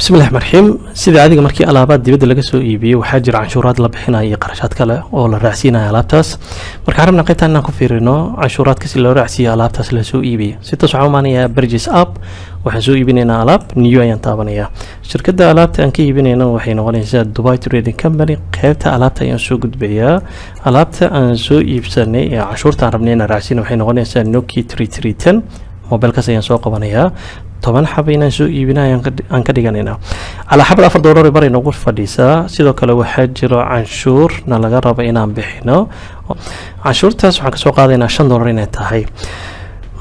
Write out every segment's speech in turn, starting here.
Bismillahi raxmaan raxiim. Sida adiga markii alaabaad dibadda laga soo iibiyey, waxaa jira canshuuraad la bixinayo iyo qarashaad kale oo la raacsiinayo alaabtaas. Marka waxaan rabnaa qaybtaan inaan ku fiirino canshuuraadka si loo raacsiiyo alaabtaas la soo iibiyo. Si toos waxaan u imaanayaa purchase app. Waxaan soo iibinaynaa alaab, new ayaan taabanayaa. Shirkadda alaabta aan ka iibinayno waxay noqonaysaa Dubai Trading Company. Qaybta alaabta ayaan soo gudbayaa. Alaabta aan soo iibsanay ee canshuurta aan rabnay inaan raacsiino waxay noqonaysaa Nokia 3310. Mobilkaas ayaan soo qabanayaa. 10 xaba inaan soo iibina aan ka dhiganaynaa. Calaa xabad $4 bar noogu fadhiisaa. Sidoo kale waxaa jiro canshuur na laga rabo inaan bixino. Canshuurtaas waxaan kasoo qaadaynaa $5 inay tahay.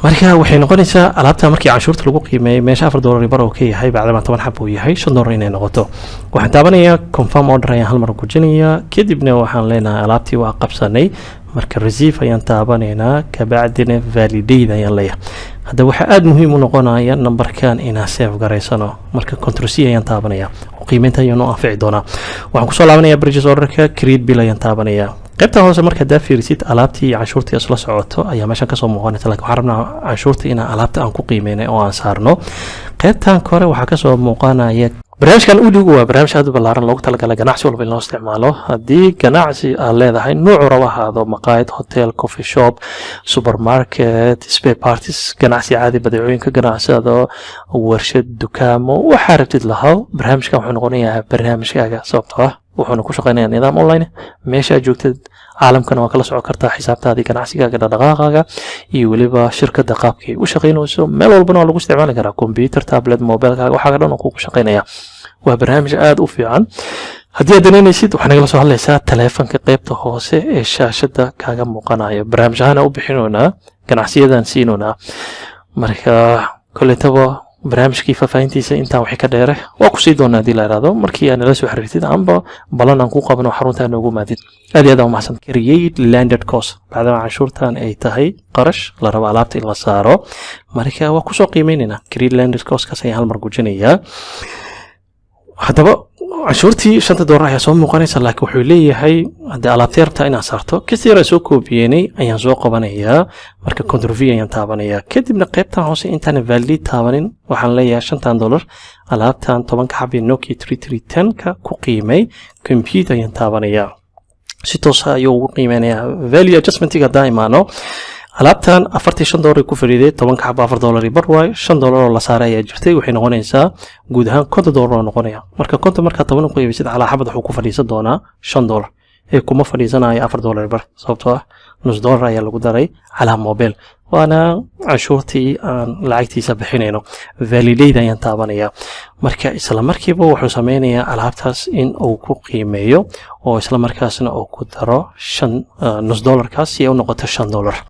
Marka waxay noqonaysaa alaabta markii canshuurta lagu qiimeeyay, meesha $4 bar oo ka yahay, bacdama 10 xab uu yahay, $5 inay noqoto. Waxaan taabanayaa confirm order ayaan hal mar gujinayaa. Kadibna waxaan leenahay alaabtii waa qabsanay. Marka receive ayaan taabanaynaa, kabacdina validate ayaan leeyahay. Hadda waxaa aada muhiim u noqonaya numberkan inaan save garaysano. Marka control C ayaan taabanaya oo qiimeynta ayaan u anfici doonaa. Waxaan kusoo laabanaya purchase orderka, create bill ayaan taabanaya. Qaybta hoose marka haddaa fiirisid, alaabtii iyo canshuurtii isla socoto ayaa meeshan kasoo muuqanaysa, lakin waxaan rabnaa canshuurta inaan alaabta aan ku qiimeynay oo aan saarno. Qaybtan kore waxaa kasoo muuqanaya barnaamijkan Odoo-gu waa barnaamij aad u ballaaran, loogu talagalay ganacsi walba in loo isticmaalo. Haddii ganacsi aad leedahay, nuucu raba ahaado, maqaayad, hotel, coffee shop, supermarket, spare parts, ganacsi caadi, badeecooyinka ganacsado, warshad, dukaamo, waxaa rabtid lahaw, barnaamijkan wuxuu noqonayaa barnaamijkaaga, sababtoo ah wuxuuna ku shaqeynayaa nidaam online. Meesha aad joogtid caalamkana waa kala socon kartaa xisaabtaadii, ganacsigaaga, dhaqdhaqaaqaaga iyo weliba shirkadda qaabkay u shaqeynayso. Meel walbana waa lagu isticmaali karaa, computer, tablet, mobilkaaga, waxaaga dhan oo kugu shaqeynaya. Waa barnaamij aada u fiican. Haddii aad danaynaysid, waxaa nagala soo hadlaysaa taleefanka qeybta hoose ee shaashadda kaaga muuqanaya. Barnaamij ahaan u bixinoonaa, ganacsiyadan siinoonaa. Marka koletaba barnaamijkii faahfaahintiisa intaan wixii ka dheere waa kusii doonaa haddii la ihahdo, markii aad nala soo xiriirtid amba balan aan ku qabno xarunta noogu maadid. Aad iyo aad aa umahadsan. Create landed cost, bacdama canshuurtan ay tahay qarash la rabo alaabta in la saaro, marka waa kusoo qiimeynaynaa. Create landed costkaas ayaan hal mar gujinayaa. Haddaba canshuurtii $5 ayaa soo muuqanaysa, laakiin wuxuu leeyahay haddii alaabtay rabtaa inaad saarto. Kasi yar soo koobiyeynay ayaan soo qabanayaa. Marka control V ayaan taabanayaa. Kadibna qaybtan hoose intaan validate taabanin, waxaan leeyahay $5 alaabtan 10-ka xabi Nokia 3310-ka ku qiimay. Compute ayaan taabanayaa. Si toosa ayuu ugu qiimeynayaa. Value adjustmentiga haddaan imaano, alaabtan $45 ku fadhiiday, 10-ka xabo $4 bar waayo. $5 oo la saaray ayaa jirtay. Waxay noqonaysaa guud ahaan $50 oo noqonaya. Marka 50 markaa 10 ku iibisid, calaa xabad wuxuu ku fadhiisan doonaa $5 ee kuma fadhiisanayo $4 bar, sababtoo ah nus dollar ayaa lagu daray calaa mobile, waana canshuurtii aan lacagtiisa bixinayno. Validate ayaan taabanaya. Marka isla markiiba wuxuu sameynayaa alaabtaas in uu ku qiimeeyo oo isla markaasna uu ku daro shan nus dollarkaas si ay u noqoto $5.